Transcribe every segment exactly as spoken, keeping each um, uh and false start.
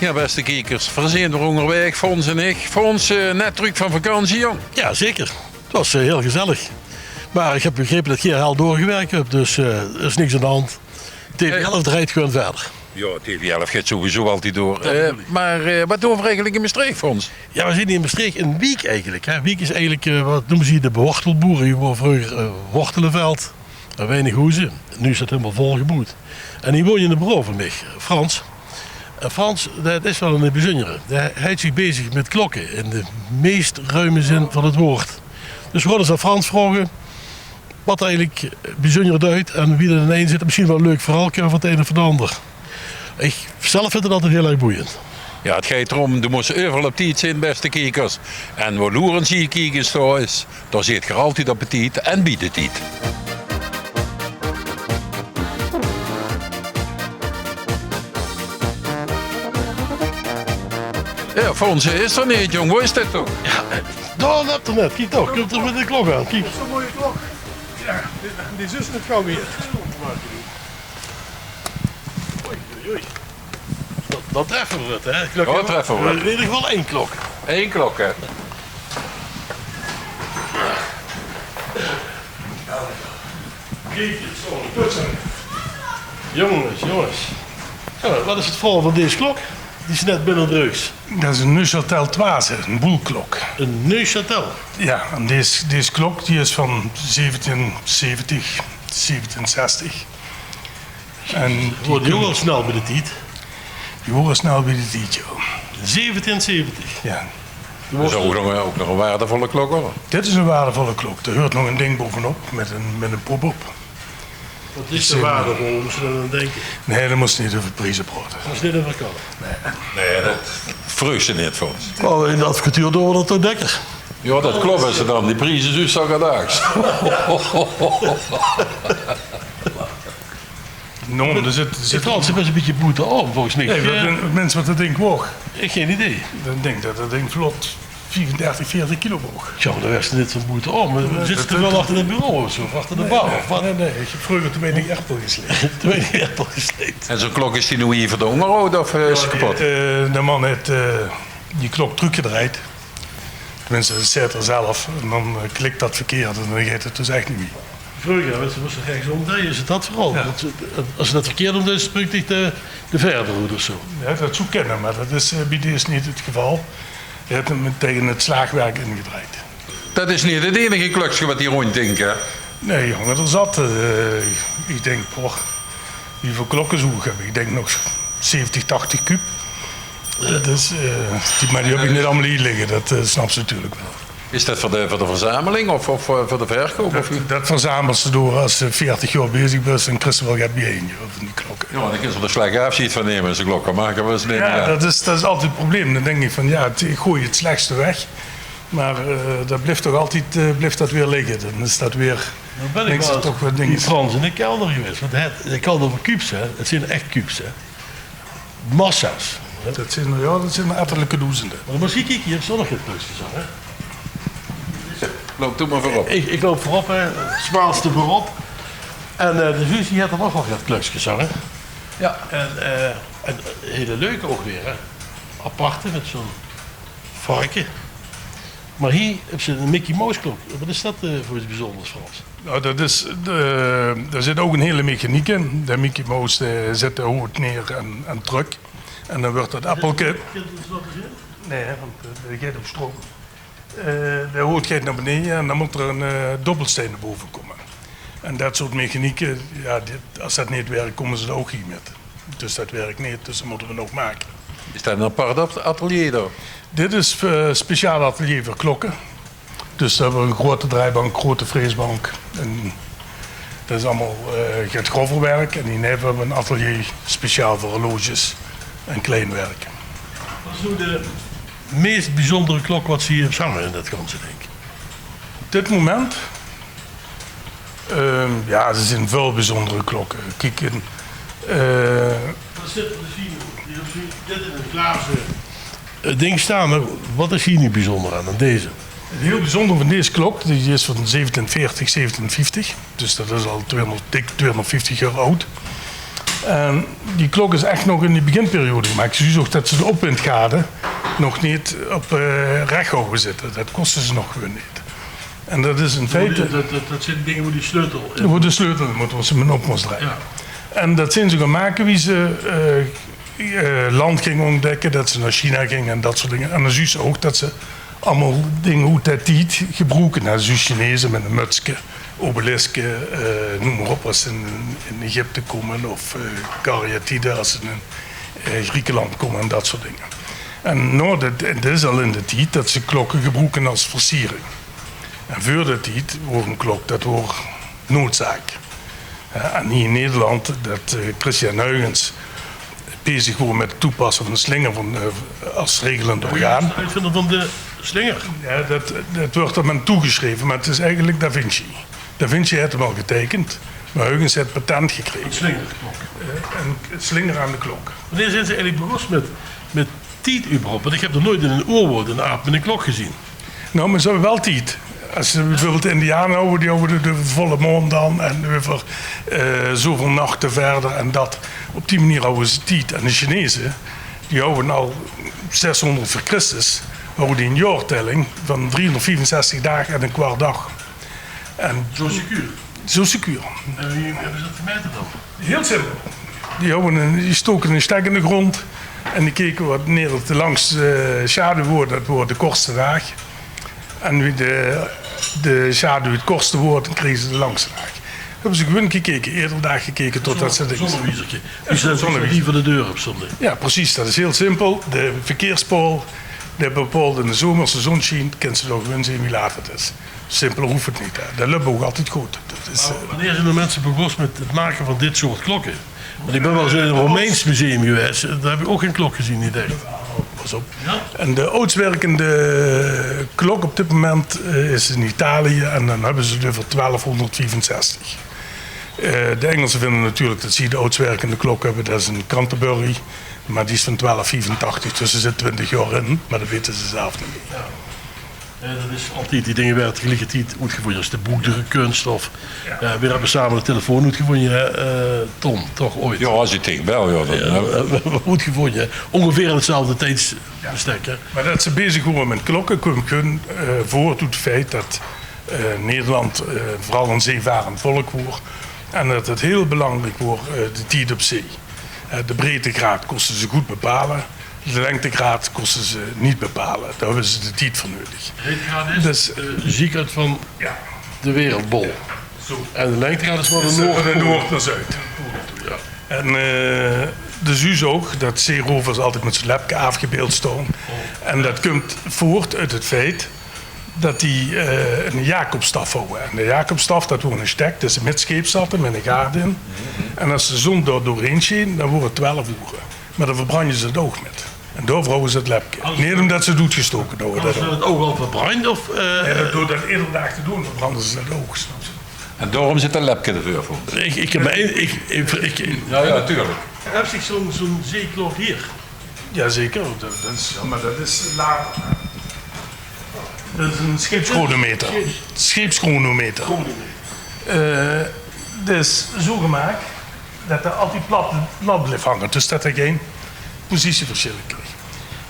Ja, beste kiekers, veer zeen weer óngerwaeg, Fons en ich. Fons, eh, net trök van vakantie, jóng. Ja, zeker. Het was eh, heel gezellig. Maar ik heb begrepen dat je hel doorgewerkt hebt, dus eh, er is niks aan de hand. T V elf draait gewoon verder. Ja, T V elf geit sowieso altied door. Eh, maar eh, wat doon veer eigelik in Mestreech, Fons? Ja, we zeen hie in Mestreech in Wiek eigenlijk. Hè. Wiek is eigenlijk, eh, wat noemen ze hie, de wortelboeren. Hie woor vreuger eh, wortelenveld. En weinig hoezen. Nu is dat helemaal volgeboewd. En hie woont eine broor van mich, Frans. En Frans, dat is wel eine bezunjere. Dae hilt zich bezig mit klokke in de meest ruime zin van het woord. Dus we gaon ens aan Frans vraoge wat er eigenlijk bezunjer duit en wie dat in ein zit. Misschien wel een leuk verhaalke van het een of het ander. Ik zelf vind het altijd heel erg boeiend. Ja, het geit d'róm, doe mós euveral op tied zeen, beste kiekers. En wo loerens hie kieke staon is, dao zit geer altied op tied en bie de tied. Ja, Fons, is er neet, jóng. Wo is dit toch? Ja, dao löp er net. Kiek toch, kump er mit de klok aan. Kiek. Zo'n mooie klok. Ja, die, die zus het gauw weer. Oei, oei, oei. Dat, dat treffe we het, hè? Klok, ja, dat treffe we. In ieder geval één klok. Eén klok, hè? Kiek, zo'n poetsen. Jongens, jongens. Ja, wat is het verhaal van deze klok? Die is net binnen drugs. Dat is een Neuchâtel Toise, een boelklok. Een Neuchâtel? Ja, en deze, deze klok die is van zeventien zeventig, zeventien zestig. En die woort hie al snel bie de tied. Die woort snel bie de tied, ja. Zeventien zeventig. Ja. Dat is ook nog, ook nog een waardevolle klok, hoor. Dit is een waardevolle klok. Er huurt nog een ding bovenop met een, met een pop-up. Wat is de waarde voor, moest je dan aan denken? Nee, dan moest je niet over prijzen praten. Dat is net een verkoop. Nee. Nee, dat vreug ze niet voor ons. Oh, in de advocatuur doen we dat toch dekker. Ja, dat klopt, ze dan. Die prijzen is zo gedaan. No, er zit, er zit... Trouwens, het is een beetje boete om, volgens mij. Nee, dat, eh, mensen wat dat ding woog. Ik geen idee. Dan denk dat dat ding vlot vijfendertig, veertig kilo woog. Ja, maar dan werd ze net zo'n boete om. Nee, zit ze wel achter het bureau of zo, of achter de bar, of wat? Nee, nee, ik heb vroeger twee die Apple gesleept. Twee die Apple gesleept. En zo'n klok, is die nou hier voor de onderhoud of eh, is ze kapot? Eh, de man heeft eh, die klok teruggedraaid. Tenminste, dat zet er zelf. En dan eh, klikt dat verkeerd en dan gaat het dus echt niet meer. Vroeger, wist je, moest je rechtsom draaien, is het dat vooral. Ja. Want, eh, als je dat verkeerd omdeed, springt dich de, de verder of zo. Ja, dat zou kunnen, maar dat is eh, bij deze niet het geval. Hij heeft hem tegen het slaagwerk ingedraaid. Dat is niet het enige klökske wat hie rónddink, hè? Nee, jongen, er zat, eh, ik denk, poh, wie veel klokken zou ik hebben? Ik denk nog zeventig, tachtig kuub. Dus, eh, die, maar die heb ik niet allemaal hier liggen, dat eh, snap ze natuurlijk wel. Is dat voor de, voor de verzameling of, of eh, voor de verkoop? Dat, dat verzamelt ze door als ze veertig jaar bezig bent, dan krijgt ze wel get bijeen, joh, van die klokken. Ja, want dan kun je er slecht afscheid van nemen, zo'n klok. Maken we eens niet, ja, ja. Dat is, dat is altijd het probleem. Dan denk ik van, ja, het, ik gooi het slechtste weg. Maar eh, dat blijft toch altijd eh, blijft dat weer liggen. Dan is dat weer, dan ben ik wel eens toch weer bij dingen. Frans in de kelder geweest. Want het, ik had het over kuubs, hè. Het zijn echt kuubs, hè. Massa's. Dat zijn, ja, dat zijn ettelijke duizenden. Maar dan moet je kijken, hier is nog het plukje zo, hè. Loop doe maar voorop. Ik, ik loop voorop, hè. Smaalste voorop. En eh de Suus die heeft er nog wel het plukje zo, hè. Ja. En, eh, en hele leuke ook weer, hè. Aparte met zo'n varken. Maar hier hebben ze een Mickey Mouse klok. Wat is dat eh, voor iets bijzonders, Frans? Nou, dat is, de, daar zit ook een hele mechaniek in. De Mickey Mouse eh, zet de hoed neer en, en truck. En dan wordt dat appelke... Kun je het eens laten zien? Nee, hè, want eh, die gaat op stroom. Eh, de hoed gaat naar beneden en dan moet er een eh, dobbelsteen naar boven komen. En dat soort mechanieken, ja, dit, als dat niet werkt, komen ze er ook niet met. Dus dat werkt niet, dus dat moeten we nog maken. Is dat een apart at- atelier dan? Dit is eh, speciaal atelier voor klokken. Dus daar hebben we een grote draaibank, grote freesbank. En dat is allemaal eh, het grover werk. En hiernaast hebben we een atelier speciaal voor horloges en klein werk. Wat is nou de meest bijzondere klok wat ze hier hebben hangen in dat ganse ding? Op dit moment? Ehm, ja, er zijn veel bijzondere klokken. Kijk, in, eh, wat zit er misschien? Hier hebben ze dit in een glazen eh, ding staan, maar wat is hier nu bijzonder aan, aan deze? Het heel bijzonder van deze klok, die is van zeventien veertig, zeventien vijftig. Dus dat is al tweehonderd, dik tweehonderdvijftig jaar oud. En die klok is ech nog in die beginperiode gemaak. Ze zuus ouch det ze de opwindgade nog neet op, eh, rech hawwe zitte. Det koste ze nog gewoon neet. En det is in feite... Det, det, det zeen dinger wo die sleutel in... Wo de sleutel in mót, wo ze mit op mós drejje. Jao. En det zeen ze gaon make wie ze, eh, eh, land ginge óntdèkke, det ze nao China ginge en det soort dinger. En dan zuus ze ouch det ze allemaol dinger oet dae tied gebroeke. Hè, zoe Chineze mit e mutske, obeliske, eh, neum mer op, es ze in, in Egypte kómme, of, eh, kariatide, es ze in, eh, Griekenland kómme en det soort dinger. En nao de, dit is al in de tied det ze klokke gebroeke es versiering. En veur dae tied woor 'n klok, det woor noodzaak. Eh, en hie in Nederland, det, eh, Christiaan Huygens bezig woor mit 't toepasse van de slinger van, eh, es regelend orgaan. De oetvinder van de slinger? Jao, det, det wuuert 'm toegesjreve, mer 't is eigelik Da Vinci. Da Vinci haet 'm al geteikend, mer Huygens haet 't patent gekrege. 'n Slingerklok. Eh, 'n, 'n slinger aan de klok. Wannieër zeen ze eigelik begós mit, mit tied überhaupt? Want ich höb nog noeats in 'n oerwoud in Ape 'n klok gezeen. Nou, mer ze höbbe waal tied. Es ze bieveurbeeld Indiane hawwe, die hawwe de, de volle maon dan en euver, eh, zoeväöl nachte wiejer en det. Op die meneer hawwe ze tied. En de Chineze, die hawwe al zeshóngerd veur Christus, hawwe die 'n jaortelling van driehóngerdviefenzestig daag en 'n kwart daag. En zoe secuur? Zoe secuur. En wie höbbe ze det gemaete dan? Hiel simpel. Die hawwe 'n, die stoke 'ne stek in de grónd en die keke wannieër 't de langste, eh, sjaduw woor, det woor de kortste daag. En wie de, de sjaduw 't kortste woor, dan krege ze de langste daag. Höbbe ze gewoon gekeke, eder daag gekeke tot det ze... Zonnewiezer. Wie ze, wie ze die veur de deur op stónge. Jao, precies, det is hiel simpel. De verkeerspaol, dae bepaolt in de zomer, es de zon sjient, kins se dao gewoon zeen wie laat 't is. Simpeler hoof 't neet, hè. Det löp ouch altied good. Det is, eh, wannieër zeen de minse begós mit 't make van dit soort klokke? Want ich bön waal ins in 'n Romeins museum gewaes, dao höb ich ouch gein klok gezeen, neet ech. Pas op. Jao? En de aodswirkende klok op dit moment, eh, is in Italië en dan höbbe ze 't euver twelfhóngerdviefenzestig. Eh, de Engelse vinde natuurlik det ze de aodswirkende klok höbbe, det is in Canterbury, mer die is van twelfviefentachtig, dus d'r zit twintig jaor in, mer det weite ze zelf neet mie. Jao. Eh, det is altied, die dinger waere tegeliekertied oetgevónje. Es de boekdrökkuns of, eh, veer höbbe same de telefoon oetgevónje, hè, eh, Ton, toch oets? Jao, es ich dich bel, jao, dan, eh, oetgevónje. Óngeveer in 'tzelfde tiedsbestek, hè. Mer det ze bezig wore mit klokke, kump gewoon, eh, voort oet 't feit det, eh, Nederland, eh, veural ein zeevarend volk wor en det 't hiel belangriek wor, eh, de tied op zee. Eh, de breedtegraad kóste ze good bepale. De lengtegraad kóste ze neet bepale. Dao höbbe ze de tied veur neudig. Breedtegraad is, dus, eh, de zeegraad van de wereldbol. Zoe. En de lengtegraad is van de noord nao zuid. Jao. En, eh, de zuus ouch det zeerovers altied mit zoe'n lepke aafgebeeld staon. En det kump voort oet 't feit det die, eh, eine Jacobsstaf hawwe. En de Jacobsstaf, det wor eine stek, det ze mitscheeps zatte mit eine gaard in. En es de zon dao doorhaer sjeen, dan wor 't twelf oere. Mer dan verbrandje ze 't oug mit. En daoveur hawwe ze 't lepke. Neet ómdet ze 't oetgestoke hawwe. Anders wuuert 't oug al verbrand, of, eh? Jao, det, door det eder daag te doon, verbrande ze 't oug, snaps se? En daorum zit 't lepke d'rveur, volges mich. Ich, ich höb mer ein, ich, ich, ich... Jao, jao, natuurlik. Höbs dich zoe'n, zoe'n zeeklok hie? Jazeker, det, det is, jao, mer det is later. Det is ein scheepschronometer. Scheeps- Scheepschronometer. Eh, det is zoe gemaak det 'r altied plat, plat blief hange, dus det 'r gein positieversjille kreeg.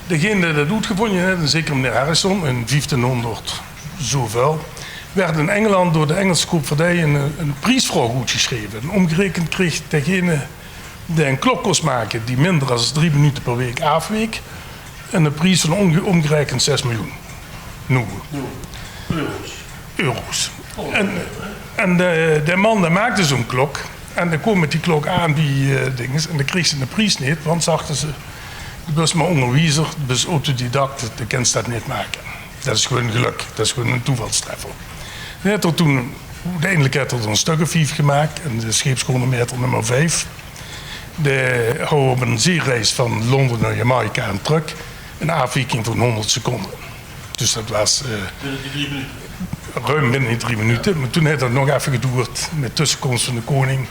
Degene dae det oetgevónje haet, ein zekere meneer Harrison, in vieftiehnóngerd zoeväöl, woort in Engeland door de Engelse koopvaardij ein, ein priesvraog oetgesjreve. En ómgerekend kreeg degene dae ein klok kós make die minder es drie minute per waek aafweek, eine pries van ómge-, ómgerekend zes miljoen. Noe. Euro's. Euro's. En, en de, de man dae maakde zoe'n klok en dae koom mit die klok aan bie, eh, dinges en dae kreeg ziene pries neet, want, zagte ze, doe bös mer óngerwiezer, doe bös autodidact, doe kins det neet make. Det is gewoon gelök, det is gewoon ein toevalstreffer. Dae haet 'r toen, oeteindelik haet 'r d'r ein stök of vief gemaak en de scheepschronometer nummer vief. Dae haw op ein zeereis van Londen nao Jamaica en trök ein aafwieking van hóngerd seconde. Dus det waas, eh, ruim binne die drie minute. Mer toen haet det nog effe gedoerd mit tössekóms van de keuning,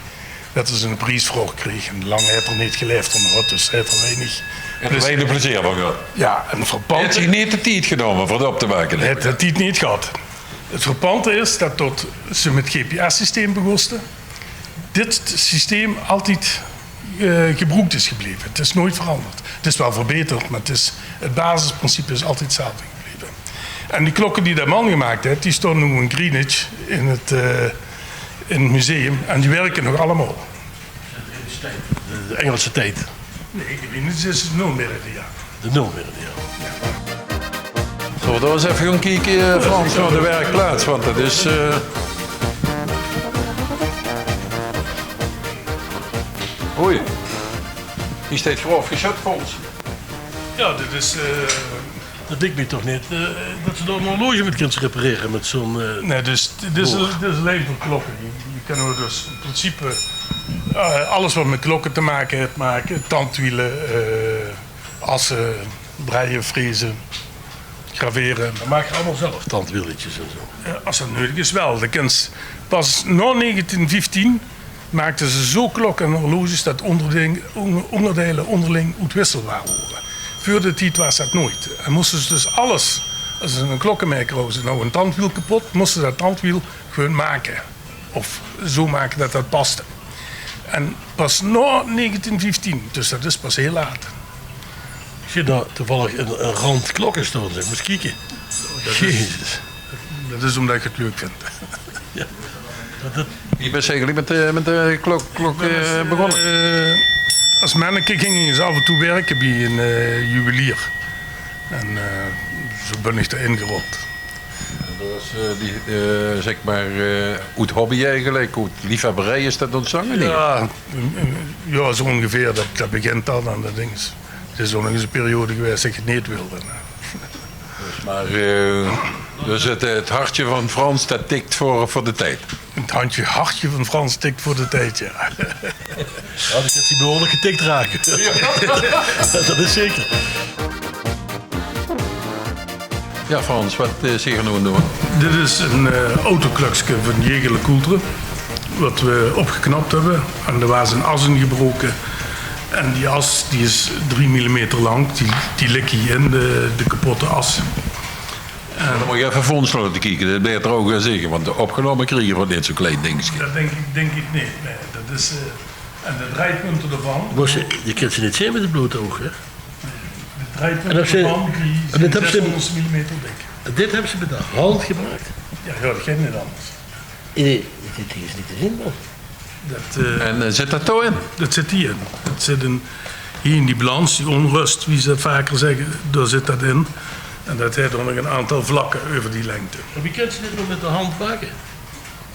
det 'r ziene priesvraog kreeg. En lang haet 'r neet gelaef, dus haet 'r weinig... Haet 'r weinig plezeer van gehad. Jao, en verpand... Haet zich neet de tied genómme veur 't op te make. Haet de tied neet gehad. 't Verpante is det tot ze mit G P S-systeem begóste. Dit systeem altied eh, gebroek is gebleve. 't Is noeit veranderd. 't Is wel verbeterd, maar 't is, 't basisprincipe is altied 'tzelfde gebleve. En die klokke die de man gemaak haet, die staon noe in Greenwich in 't, eh, in 't museum. En die werke nog allemaol. De Engelse tied. Nee, Greenwich is 't nulmeridiaan. De nulmeridiaan. Zölle we dao ens effe gaon kieke, eh, Frans, nao de werkplaats? Want det is, eh, oei. Hie steit grof gesjöt, Frans. Ja, dit is, eh, det lik mich toch neet, eh, det ze dao 'n horloge mit kinne reparere mit zo'n, eh, nee, dus dit is, dit is allein veur klokke. Je, je kan dus in principe, eh, alles wat mit klokke te make haet, make. Tandwiele, eh, asse, breie, freze, gravere. Det maak geer allemaol zelf, tandwieletjes en zo? Ja, as det neudig is wel. De kins pas nao negentien vieftien maakde ze zo klokke en horloges det onderding-, on-, onderdeile onderling oetwisselbaar wore. Veur de tied waas det noeit. En moste ze dus alles, as ze 'ne klokkemaker hawwe, ze noe 'n tandwiel kepot, moste ze det tandwiel gewoon make. Of zo make det det paste. En pas nao negentien vieftien, dus det is pas hiel laat. Ich zeen dao toevallig 'n, 'n rand klokke staon, zeg. Mós kieke. Det is, jezus, det is ómdet ich 't leuk vinj. Ja. Det, det... Wie bös se eigelik mit de, mit de klok, klok, eh, begonne? Eh, as menneke ging ich ens aaf en toe werke bie 'n, eh, juwelier. En, eh, zo bön ich d'r ingerold. En det waas, eh, die, eh, zeg maar, eh, oet hobby eigelik, oet liefhebberij is det óntstange, neet? Ja, ja, zo óngeveer. Det, det begint al aan de dinges. 't Is ouch nog ens 'n periode gewaes det ich 't neet wilde, hè. Dus, maar, eh, dus 't, 't hartje van Frans, det tik veur, veur de tied. 't Handje, hartje van Frans tik veur de tied, ja. Ja, det kint 'r behuurlik getik raake. Ja. Det is zeker. Ja, Frans, wat, eh, zeet geer noe aan 't doon? Dit is 'n, eh, autoklökske van Jäger LeCoultre, wat we opgeknap höbbe. En d'r waas 'n as ingebroke. En die as, die is drie millimeter lang. Die, die lik hie in, de, de kapotte as. En dan mót ich effe Frans laote kieke. Det blief d'r ouch waal zitte, want opgenómme kriege van dit zo'n klein dingske. Det dink ich, dink ich neet. Nee, det is, eh, en de drejpunte d'rvan. Mós se, je kins ze neet zeen mit 't blote oug, hè? De drejpunte d'rvan, die zeen zeshóngerd millimeter dik. En det höbbe ze mit de hand gemaak? Ja, ja, det geit neet anders. Nee, dit, dit is neet te zeen, man. Det, eh, en, eh, zit det dao in? Det zit hie in. Det zit in, hie in die balans, die ónrös, wie ze det vaker zègke, dao zit det in. En det haet ouch nog 'n aantal vlakke euver die lengte. En wie kins se dit noe mit de hand make?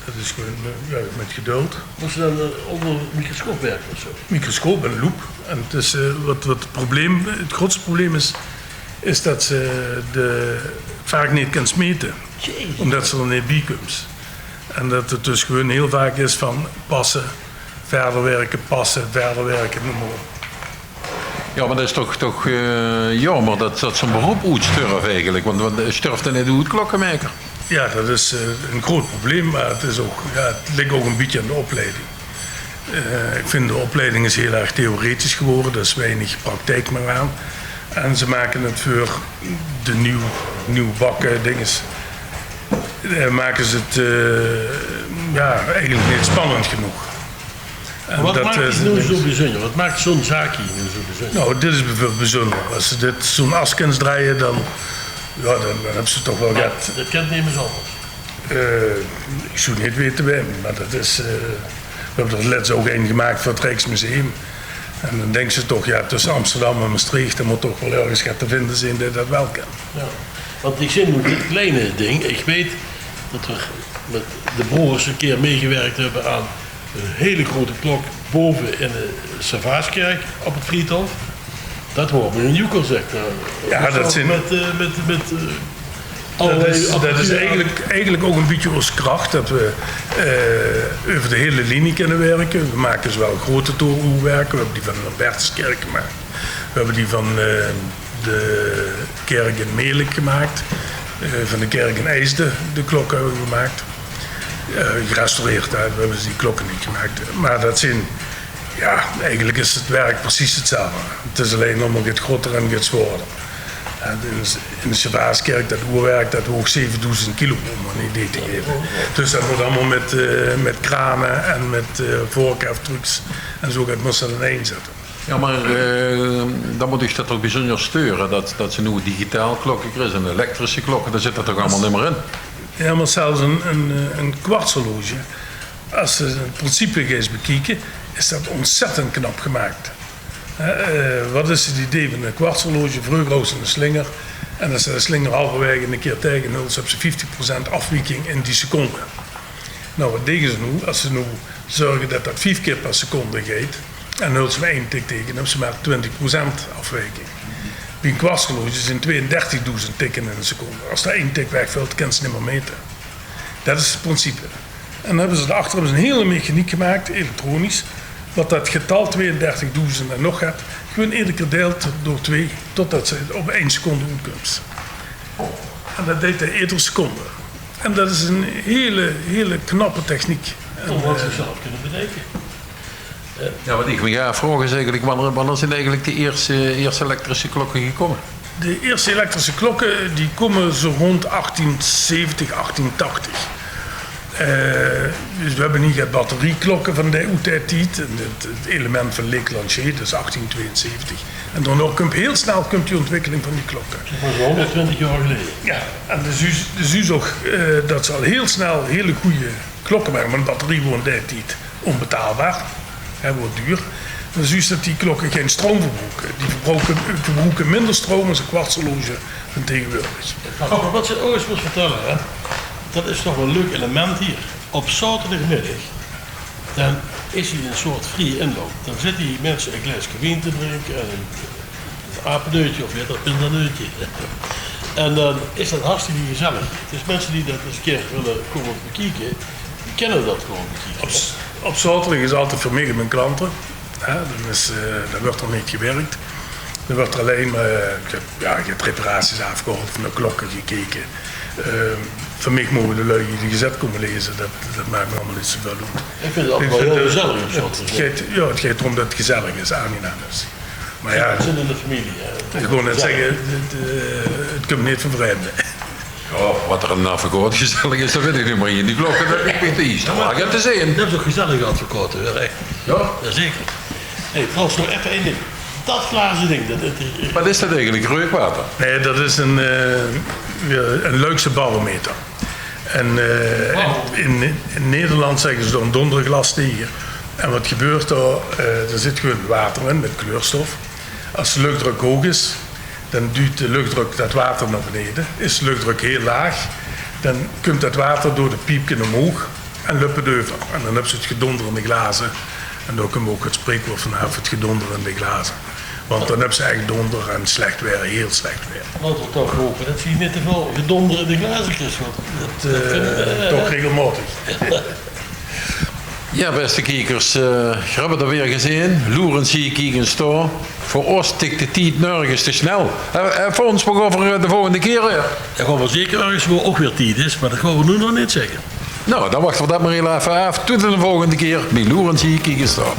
Det is gewoon, eh, ja, mit geduld. Mós se dan, eh, ónger 'n microscoop werke of zo? Microscoop en loep. En 't is, eh, wat, wat 't probleem, 't grootste probleem is, is det se de vaak neet kins mete. Jezus. Ómdet se d'r neet bie kums. En det 't dus gewoon hiel vaak is van passe, verder werke, passe, verder werke, neum maar op. Ja, maar det is toch, toch, eh, jaomer det, det zo'n beroep oetsturf eigelik. Want, want, eh, sjturf d'r neet oet, klokkemaker? Ja, det is, eh, 'n groot probleem, maar 't is ouch, ja, 't lik ouch 'n bietje aan de opleiding. Eh, ich vinj de opleiding is hiel erg theoretisch gewore, d'r is weinig praktijk mier aan. En ze make 't veur de nuuj, nuuj bakke dinges, eh, make ze 't, eh, ja, eigelik neet spannend genóg. En wat maak 't noe zo bezunjer? Wat maak zo'n zaak hie noe zo bezunjer? Nou, dit is beveurbeeld bezunjer. As ze dit, zo'n as kins drejje, dan, ja, dan, dan höbs se toch waal get. Det kint nemes anders. Eh, ich zou 't neet wete, Wim, maar det is, eh, we höbbe d'r lets ouch ein gemaak veur 't Rijksmuseum. En dan dinks se toch, ja, tösse Amsterdam en Mestreech, d'r mót toch waal örges get te vinje zeen dae det waal kan. Ja, want ich zeen noe dit kleine ding. Ich weit det we mit de broers 'ne kier mitgewirk höbbe aan 'n hiel groot klok bove in de Servaaskerk op 't Vriethof. Det waor mit 'n joekel, zeg. Ja, det zeen mit, eh, mit, mit, eh, allerlei apparatuur. Det is, det is eigelik, eigelik ouch 'n bietje ós krach, det we, eh, euver de hiel linie kinne wirke. We make zowel groot toreoerwerke, we höbbe die van de Lambertuskerk gemaak. We höbbe die van, eh, de kerk in Melick gemaak. Eh, van de kerk in Eijsde, de klokke höbbe we gemaak. Eh, gerestaureerd, hè. We höbbe die klokke neet gemaak. Maar det zeen, ja, eigelik is 't werk precies 'tzelfde. 't Is allein allemaol get groter en get zwaorder. En in de, in de Servaaskerk, det oerwerk, det woog zevendoezend kilo, óm 'n idee te gaeve. Dus det wuuert allemaol mit, eh, mit krane en mit, eh, vorkheftrucks En zoe get mós se dan inzètte. Jao, mer, eh, dan mót uch det toch bezunjer steure, det, det se noe digitaal klokke kriege en elektrische klokke, dao zit det toch allemaol neet mieë in? Jao, mer zelfs ein, ein, eh, ein kwartshorloge, es se 't principe geis bekieke, is det ontzettend knap gemaak. Hè, eh, waat is 't idee van ein kwartshorloge? Vreuger haws se eine slinger. En es se de slinger halverwaege ein kier taenge huls, höbs se vieftig procent aafwieking in die seconde. Noe, waat dege ze noe? Es ze noe zörge det det vief kier per seconde geit, en huls se mer ein tik taenge, dan höbs se mer twintig procent aafwieking. Bie ein kwartshorloge zeen tweeëndertigdoezend tikke in ein seconde. Es d'r ein tik wegvilt, kins se neet mieë mete. Det is 't principe. En dan höbbe ze dao achter höbbe ze ein hiel mechaniek gemaak, elektronisch, waat det getal tweeëndertigdoezend en nog get, gewoon eder kier deilt door twee, totdet se op ein seconde oetkums. En det deit 'r eder seconde. En det is ein hiel, hiel knappe techniek. En, eh, zelf kinne bedekke. Jao, waat ich mich aafvraog is eigelik, wanneer, wanneer zeen eigelik de ierste, ierste elektrische klokke gekómme? De ierste elektrische klokke, die kómme zoe rónd achttien zeventig, achttien tachtig. Eh, dus we höbbe hie get batterieklokke van de, oet dae tied. En 't, 't element van Leclanché, dus achttien tweeënzeventig. En daonao kump hiel snel kump die ontwikkeling van die klokke. Det waas al hónderdtwintig jaor geleje. Jao, en dus zuus, dus zuus ouch, eh, det ze al hiel snel hiel gooj klokke make, want ein batterie waor in dae tied ónbetaalbaar. Hè, waor duur. Dan zuus se det die klokke gein stroum verbroeke. Die verbroeke, verbroeke minder stroum es ein kwartshorloge van taengewoordig. Mer waat se ouch ins mós vertèlle, hè, det is toch waal ein leuk element hie. Op zaoterdigmiddig, dan is hie ein soort vrieje inloup. Dan zitte hie minse ein glaeske wien te drinke en ein apendeutje of wie heet det, pindaneutje. En dan is det hartstikke gezellig. Dus minse die det ins ein kier wille kómme bekieke, die kinne det gewoon bekieke. Op, op zaoterdig is altied vermege mien klante. Hè, dan is, eh, dan wuuert d'r neet gewirk. Dan wuuert d'r allein mer, eh, jao, get reparaties aafgehaold, nao de klokke gekeke. Eh, veur mich moge de luuj die de gezèt kómme laeze, det, det maak mich allemaol neet zoväöl oet. Ich vinj 't altied waal hiel gezellig op zaoterdig. 't Geit, jao, 't geit d'róm det 't gezellig is, aangenaam is. Mer jao, zit in de femilie, hè. Ich wól net zègke, 't, eh, 't kump neet van vreemde. Jao, waat d'r in ein affegaot gezellig is, det weit ich neet, mer in die klokke, det is neet te zeen. Jao, mer det is ouch gezellige affegaote, huur, ech. Jao? Jao, zeker. Hey, trouwens, nog effe ein ding. Det glaze ding, det, det, Waat is det eigelik, reukwater? Nae, det is ein, eh, jao, ein Luikse barometer. En, eh, in, in Nederland zègke ze dao ein donderglas taenge. En waat gebeurt dao? Eh, d'r zit gewoon water in mit kleurstof. Es de luchtdruk hoog is, dan duwt de luchtdruk det water nao beneje. Is de luchtdruk hiel laag, dan kump det water door de piepke ómhoeg en löp 't euver. En dan höbs se 't gedónder in de glaze. En dao kump ouch 't spreekwaord vanaaf, 't gedónder in de glaze. Want dan höbs se ech dónder en slech waer, hiel slech waer. Laote v'r toch hope det se neet te väöl gedónder in de glaze kriegs, want det, eh, toch regelmaotig. Jao, bèste kiekers, eh, geer höb 't alweer gezeen. Loer ins hie, kiek ins dao. Veur ós tik de tied nörges te snel. Eh, eh, Fons, v'r gaon veur, eh, de volgende kier weer. Jao, gaon v'r zeker örges woe ouch weer tied is, mer det gaon v'r noe nog neet zègke. Noe, dan wachte v'r det mer hiel effe aaf. Tot de volgende kier bie Loer ins hie, kiek ins dao.